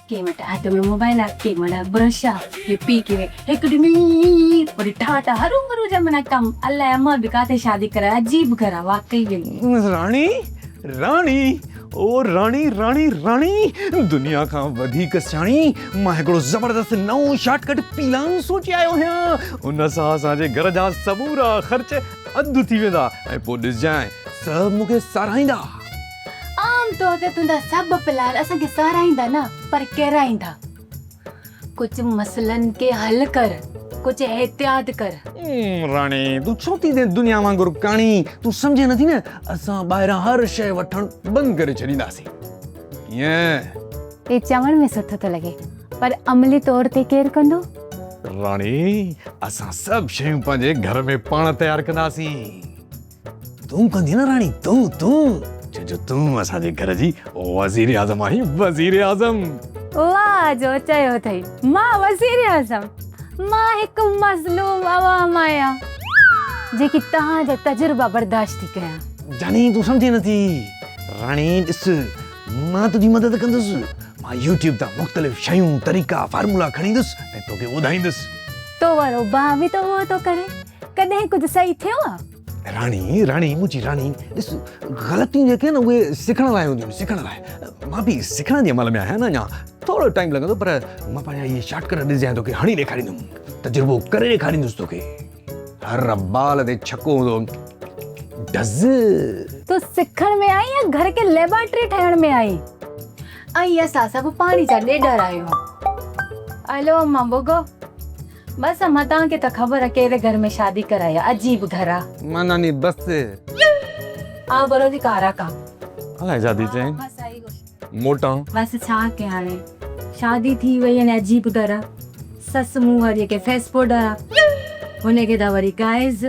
ڪنهن وٽ هٿ ۾ موبائل آ، ڪنهن وٽ برش آ، ڪي پي ڪي هڪ ڏينهن وري ٺا ٺا هروڀرو جا معنيٰ ڪم. الائي امان به ڪاٿي شادي ڪرائي عجيب گهر آ واقعي ۾. راڻي راڻي او راڻي راڻي راڻي دنيا کان وڌيڪ سياڻي مان هڪڙو زبردست نئون شارٽ ڪٽ پلان سوچي آيو آهيان ان سان اسان جي گهر جا سمورا خرچ اڌ ٿي ويندا ۽ پوء ڏسجانء سڀ مون کي ساراهيندا. عام طور تي تنهنجا سڀ پلان اسان کي ساراهيندا نه پر ڪيرائيندا. ڪجهه مسئلن کي حل ڪر، ڪجهه احتياط ڪر. راڻي تون ڇو ٿي ٿين دنيا وانگر ڪاڻي، تون سمجهين نٿي نه اسان ٻاهران هر شيء وٺڻ بند ڪري ڇڏينداسين. ڪيئن؟ هي چوڻ ۾ سٺو ٿو لڳي پر عملي طور تي ڪير ڪندو؟ راڻي اسان سڀ شيون پنهنجي گهر ۾ پاڻ تيار ڪنداسين. تون ڪندين نه راڻي تون تون ڇو جو تون اسان جي گهر جي وزير اعظم آهين وزير اعظم. واهه جو چيو اٿئي مان وزير اعظم مان هڪ مظلوم عوام آهيان جيڪي توهان جا تجربا برداشت ٿي ڪيان. جاني تون سمجهين نٿي راڻي ڏس مان تنهنجي مدد ڪندس مان يوٽيوب تان مختلف شيون طريقا فارمولا کڻي ايندس ۽ توکي ٻڌائيندس. تو وارو ڀاء به ته اهو ٿو ڪري. ڪڏهن ڪجهه صحيح ٿيو آ؟ راڻي، راڻي، منهنجي راڻي، ڏس غلطيون جيڪي آهن نه اهي سکڻ لاء هونديون آهن، سکڻ لاء. مان به سکڻ جي عمل ۾ آهيان نه اڃا، ٿورو ٽائيم لڳندو پر مان پنهنجا اهي شارٽ ڪٽ ڏسجانء توکي هڻي ڏيکاريندم، تجربو ڪري ڏيکاريندس توکي. هر بال تي ڇڪو هوندو ڊز. تون سکڻ ۾ آئين يا گهر کي ليبارٽري ٺاهڻ ۾ آئين؟ ۽ اسان سڀ پاڻي جا ڏيڏر آهيون. هلو امان ٻگهو. بس امان توهان کي ته خبر آ ڪهڙي گهر ۾ شادي ڪرائي آ عجيب گهر آ. مان ناني بس. آ برو جي ڪارا ڪا. الائي ڇا ٿي چئين. موٽان. بس ڇا ڪيان هاڻي شادي ٿي وئي يعني عجيب گهر آ سس مون واري کي فيس پوڊر آ هن کي ته وري گائز.